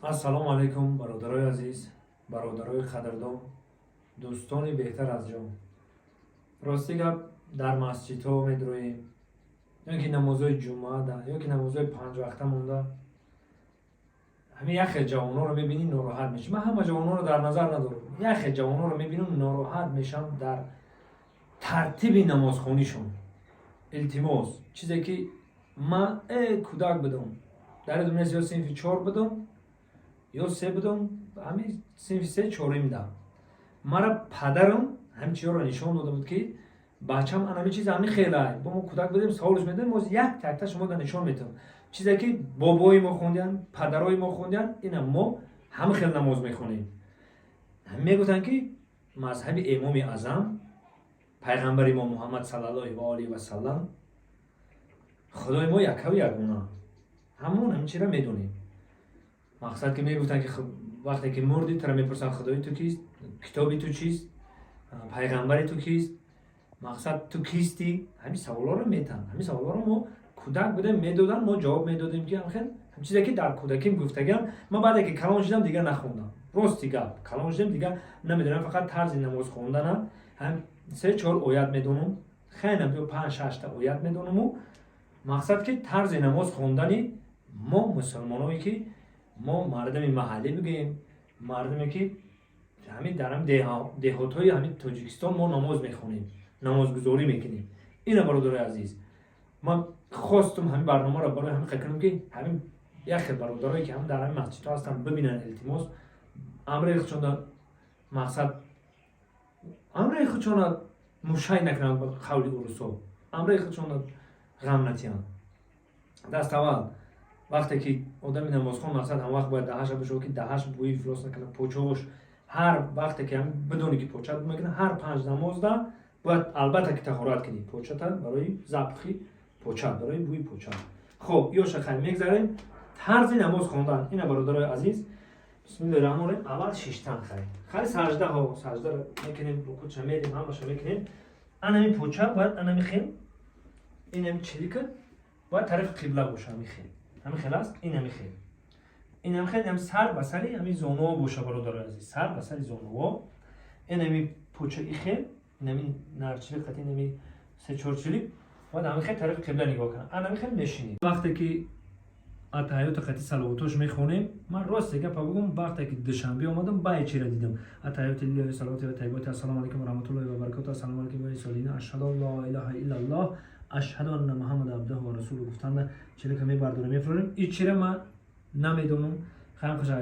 Ассалому алайкум, бародарои азиз, бародарои қадрдон, дӯстони беҳтар аз ҷон. Рости гап, дар масҷидҳо медроем ё ки намозҳои ҷумъа ё ки намозҳои панҷвақта монда, ҳамин як хел ҷавонҳоро мебинӣ, нороҳат мешӣ. Ман ҳама ҷавонҳоро дар назар надорам, як хел ҷавонҳоро мебинам, нороҳат мешавам дар тартиби намозхонишон. Илтимос, чизе ки ман кӯдак будам, дар ёдам нест, ё синфи чор будам, ё се будам, ҳамин синфи се чорим да мара падарам ҳамин чизҳоро нишон дода буд, ки бачам, ан ҳамин чиз ҳамин хелай. Бо мо кӯдак будем, саволш медодем. Моз як якта шумо да нишон метавон, чизе ки бобои мо хондиян, падарои мо хондиян, ина мо ҳама хел намоз мехонем. Мегуфтанд, ки мазҳаби Имоми Аъзам, пайғамбари мо Муҳаммад саллаллоҳи ва олиҳи васаллам, Худои мо якаву ягона, ҳамон ҳамин чизро медонем. Мақсад ки мегуфтанд, ки вақте ки мурдӣ, тура мепурсанд: Худои ту кист, китоби ту чист, пайғамбари ту кист, мақсад, ту кистӣ? Ҳамин саволҳоро метаҳанд. Ҳамин саволҳоро мо кӯдак будем, медоданд, мо ҷавоб медодем, ки ҳамхел ҳам чизе ки дар кӯдаким гуфтагиам. Ман баъде ки калон шудам, дигар нахондам. Рости гап, калон шудам, дигар намедонам, фақат тарзи намоз хондана ҳам се чор оят медонам, хеле ё панҷ шашта оят медонаму мақсад ки тарзи намоз хондани мо мусулмоное, ки мо мардами маҳаллӣ бигӯем, мардаме ки ҳамин дар ҳамин деҳотҳои ҳамин Тоҷикистон мо намоз мехонем, намозгузорӣ мекунем. Ина, бародарои азиз, ман хостум ҳамин барномаро барои ҳамин кунам, ки ҳамин як хел бародарое ки ҳам дар ҳамин масҷидҳо ҳастанд, бибинанд. Илтимос, амри худшонда, мақсад, амри худшона мушай накунанд, ба қавли урусо, амри худшона ғам натиҳанд. Даст аввал, вақте ки одами намозхон, мақсад, ҳам вақт бояд даҳаша бишавад, ки даҳаш бӯи ифлос накунад, почош. Ҳар вақте ки бидонӣ, ки почат мекунад, ҳар панҷ намозда бояд албатта ки таҳорат кунӣ почата, барои запахи почат, барои бӯи почат. Хоб, ёша хай мегзарем. Тарзи намоз хондан ина, бародарои азиз, бисмиллоҳи раҳмон раҳим. Аввал шиштан. Хай, саждаҳо, саждаро мекунем, рукӯъша мерем, ҳамаша мекунем. Анами поча бояд анами хел, инами чилика бояд тарафи қибла боша. Ҳами хел, ҳами хел аст, инами хел, инами хел, инами сар ба сари ҳами зонуҳо боша, бародарои азиз, сар ба сари зонуҳо. Инами поча и хел, инами нарчилик қати инами се чорчилик бояд ҳами хел тарафи қибла нигоҳ кунад. Анами хел мешинем. Вақте ки аттаҳиёту қати салавотош мехонем, ман росте гапа бугум, вақте ки Душанбе омадам, бае чира дидам: аттаҳиёту лиллаҳи, салавоти ва таййиботи, ассалому алайкум ва раҳматуллоҳи ва баракоту, ассалому алайкум ва солина, ашҳаду ан ла илаҳа иллаллоҳ, ашҳаду анна Муҳаммада абдуҳу ва расулу гуфтанда чилика мебардорем, мефурорем. И чира ман намедонам. Хайм хаша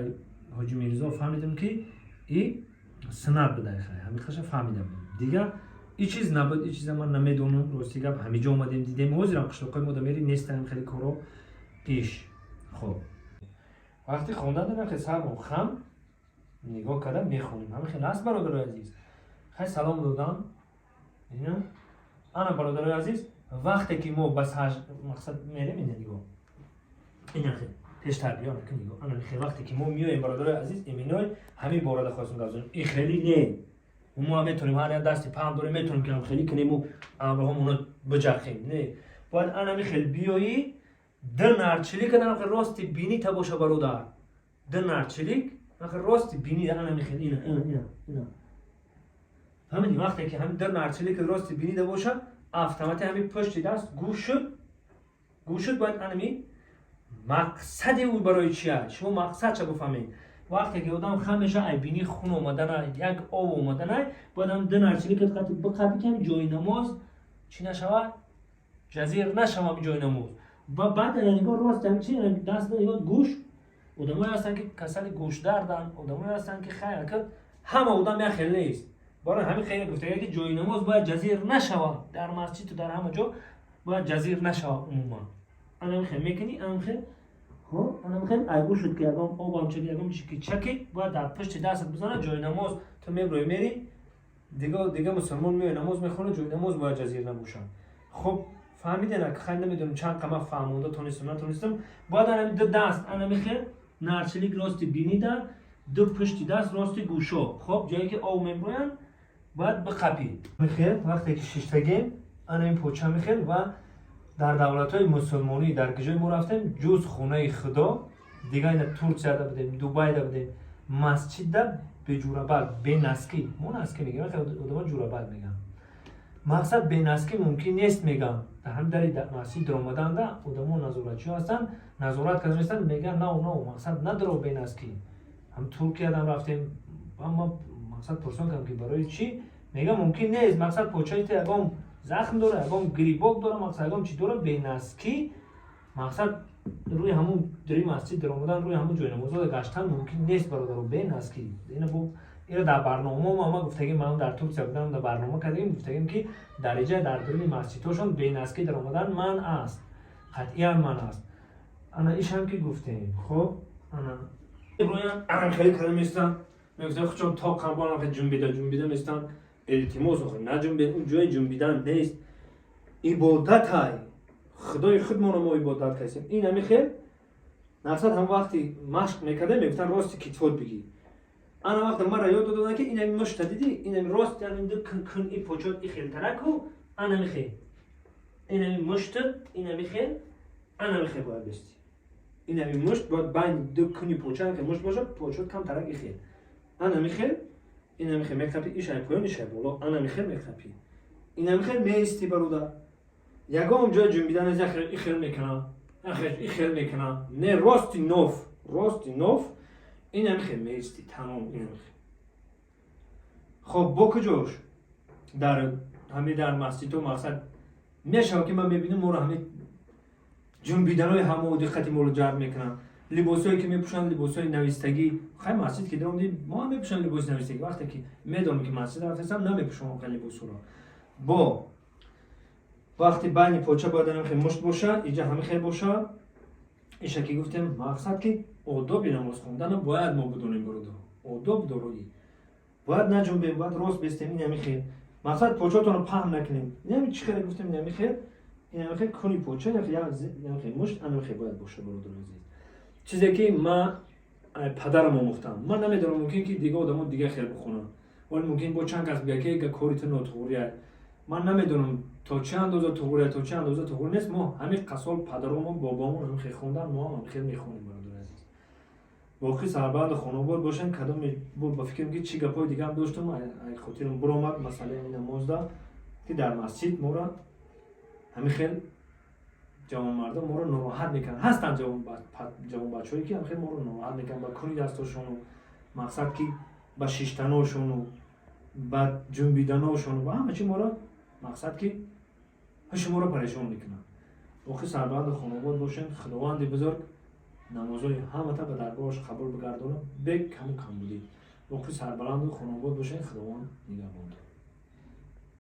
Ҳоҷи Мирзо фаҳмидам, ки и суннат буда. Хай, ҳамин хаша фаҳмидам, дигар и чиз набуд, и чиза ман намедонам. Рости гап, ҳамиҷо омадем, дидем. Ҳозирам қишлоқҳои мо да мерем, нестаем хеле коро иш. Хоб, вақти хондан хел сармо хам нигоҳ карда мехонем. Ҳамин хел аст, бародарои азиз. Хай, салом додан. Ана, бародарои азиз, вақте ки мо ба саж мақсад мерем, ина нигоҳ, ина хел пештар биё, ки нигоҳ, ана хел вақте ки мо меоем, бародарои азиз, иминой ҳамин борада хостем гап занем. И хеле не, мо метавонем, ҳар як дасти паҳн дорем, метавонем ки хеле кунему амроҳомоно биҷахем. Не, бояд анами хел биёӣ, ду нарчилик анам хел рости бинита боша, бародар, ду нарчилик хел рости бини, анами хел, ина, ина, ина, ина. Фаҳмидӣ? Вақте ки ҳамин ду нарчилик рости бинида боша, автомати ҳамин пушти даст гӯш шуд, гӯш шуд. Бояд анами мақсади ӯ барои чия, шумо мақсадша бифаҳмед. Вақте ки одам хам меша, ай бини хун омаданай, як об омаданай, бояд ҳам ду нарчиликат қати биқапи, ки ҳами ҷои намоз чӣ нашавад, ҷазир нашава ҳами ҷои намоз. Ва баъд ана нигоҳ, рост ҳами чи даст нигоҳ, гӯш. Одамое ҳастанд, ки касали гӯшдарданд, одамое ҳастанд, ки хайр, ҳама одам як хел нест. Барои ҳамин хеле гуфтага, ки ҷои намоз бояд ҷазир нашава, дар масҷиду дар ҳама ҷо бояд ҷазир нашава умуман. Анам хел мекунӣ, анам хел, анам хел айгӯ шуд, ки ягон обам чаки, ягон чи ки чаки, бояд дар пушти дастат бизана. Ҷои намоз ту меброи, мери, дига мусулмон меои, намоз мехонад, ҷои намоз бояд ҷазир набошад. Хуб фаҳмидена? Хай, намедонам, чанд қама фаҳмонда тонистам, натонистам. Бояд анами ду даст анами хел нарчилик рости бинида, ду пушти даст рости гӯшо. Хоб, ҷое ки об меброянд, бояд биқапӣ. Михел вақте ки шиштагем, ана ин поча михел. Ва дар давлатҳои мусулмонӣ, дар ки ҷои мо рафтем, ҷуз хонаи Худо. Дига ина Турсияда будем, Дубайда будем, масҷидда беҷурабак, бе носки. Мо носки мегӯем, одамо ҷурабак мегӯянд. Мақсад, бе носки мумкин нест, мегӯям. Дар ҳамин дари масҷид даромаданда одамо назоратчиҳо ҳастанд, назорат карда местанд, мегӯянд: "Нав, нав, мақсад, надро бе носки". Ҳам Туркиядам рафтем, ма мақсад пурсон кардам, ки барои чӣ? Мегӯям, мумкин нест, мақсад, почаи ту ягон захм дора, ягон грибок дора, мақсад, ягон чӣ дора, бе носки, мақсад, рӯи ҳамун дари масҷид даромадан, рӯи ҳамун ҷои намозода гаштан мумкин нест, бародаро, бе носки. Ина дар барномао ма гуфтагим, ман дар Турсия будам, дар барнома кардагим, гуфтагим, ки дар иҷа дар дуруни масҷидҳошон бе носки даромадан манъ аст, қатъиян манъ аст. Ана ишам ки гуфтем. Хоб, ана роян хеле када местанд, мегуфтам, хучон то қамбон ҷунбида ҷунбида местанд. Илтимос, охир, наҷунбед, он ҷои ҷунбидан нест, ибодатай. Худои худмонро мо ибодат кардем. Ин ами хел, мақсад, ҳам вақти машқ мекардем, мегуфтан: "Рости китфот бигӣ". Ана вақте мара ёд доданд, ки инами мушта дидӣ, инами рост кун, и почот и хелтараку, анами хел, инами муштат, инами хел, анами хел бояд бести. Инами мушт бояд байни ду куни поча мушт бошад, почот камтарак и хел, анами хел, инами хел меқапӣ, ишай поён, ишай боло, анами хел меқапӣ, инами хел меисти, бародар. Ягон ҷои ҷунбидан нест. И хел мекунам, и хел мекунам, не, рости ноф, рости ноф, инами хел меисти, тамом, инами хел. Хоб, бо куҷош дар ҳами дар масҷидҳо, мақсад, мешавад, ки ман мебинам, моро ҳами ҷунбиданои ҳамо диққати моро ҷалб мекунанд. Либосҳое ки мепӯшанд, либосҳои навистагӣ. Хай, масҷид ки даромадӣ, мо ҳам мепӯшам либоси навистагӣ. Вақте ки медонам, ки масҷид рафтастам, намепӯшам он хел либосҳоро. Бо вақти байни поча бояд ҳамин хел мушт боша, иҷа ҳамин хел боша. Иша ки гуфтем, мақсад, ки одоби намоз хондана бояд мо бидонем, бародар. Одоб дорои бояд наҷунбем, бояд рост бестем, ин ҳамин хел, мақсад, почаатонро паҳн накунем. Инами чӣ хеле гуфтем, инами хел, инами хел куни поча, инами хел мушт, анами хел бояд боша, бародари азиз. Чизе ки ма падарам омӯхтам, ман намедонам, мумкин ки дига одамо дига хел бихонанд, вале мумкин бо чанд кас бигӯяд, ки кори ту нотуғрия. Ман намедонам, то чӣ андоза туғрия, то чӣ андоза туғри нест. Мо ҳамин қасол падаромон, бобоамон ҳамин хел хондан, мо ҳам ҳамин хел мехонем, бародари азиз. Боқӣ сарбаланду хонобод бошем. Кадоме ба фикрам, ки чӣ гапҳои дигаам доштам, ай хотирам буромад. Масъалаи намозда, ки дар масҷид моро ҳамин хел ҷавонмардон моро нороҳат мекунанд. Ҳастанд ҷавонбачаҳое, ки ҳамин хел моро нороҳат мекунанд ба куни дастошону, мақсад, ки ба шиштаношону, ба ҷунбиданошону, ба ҳама чи моро, мақсад, ки ҳуши моро парешон мекунанд. Боқӣ сарбаланду хонобод бошем. Худованди бузург намозҳои ҳамата ба даргоҳаш қабул бигардонад бе каму камбудӣ. Боқӣ сарбаланду хонобод бошед. Худованд нигаҳбонтон.